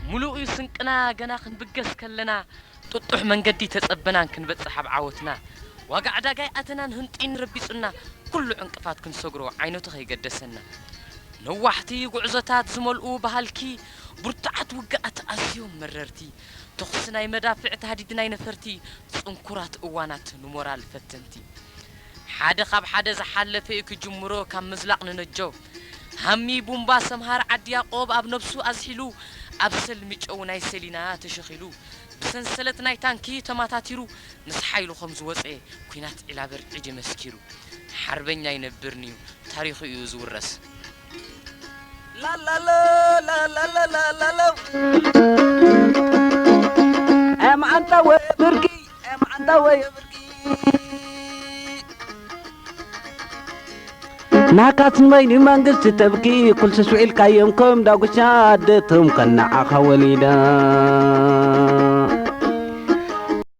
ሙሉእ እዩ ስንቅና ገና ክንብገስ ከለና፣ ጥጡሕ መንገዲ ተጸበናን ክንበጽሕ ኣብ ዓወትና። ዋጋ ዕዳጋ ኣይኣተናን ህንጢን ረቢጹና፣ ኩሉ ዕንቅፋት ክንሰግሮ ዓይነቱ ከይገደሰና። ነዋሕቲ ጉዕዞታት ዝመልኡ በሃልኪ፣ ብርቱዓት ውግኣት ኣዝዮም መረርቲ፣ ተኹሲ ናይ መዳፍዕ ታህዲድ ናይ ነፈርቲ፣ ጽንኩራት እዋናት ንሞራል ፈተንቲ። ሓደ ካብ ሓደ ዝሓለፈ እዩ ክጅምሮ ካብ ምዝላቕ ንነጆ። ሃሚ ቡምባ ሰምሃር ዓዲ ያቆብ ኣብ ነብሱ ኣዝሒሉ፣ ኣብ ሰልሚ ጨው ናይ ሰሊና ተሸኺሉ፣ ብሰንሰለት ናይ ታንኪ ተማታቲሩ፣ ምስ ሓይሉ ከም ዝወፀ ኲናት ዒላበር ዒዲ መስኪሩ። ሓርበኛ ኣይነብርን'ዩ፣ ታሪኹ እዩ ዝውረስ። ላላሎ፣ ላላሎ፣ ላላሎ። ኣም ዓንታ ወይ ብርቂ፣ ኣም ዓንታ ወይ ብርቂ። ናካት ንበይኒ መንግስቲ ተብኪ፣ ኩልስስ ውዒልካዮም ከም ዳጉሻ፣ ኣደቶም ከነዓኻ ወሊዳ።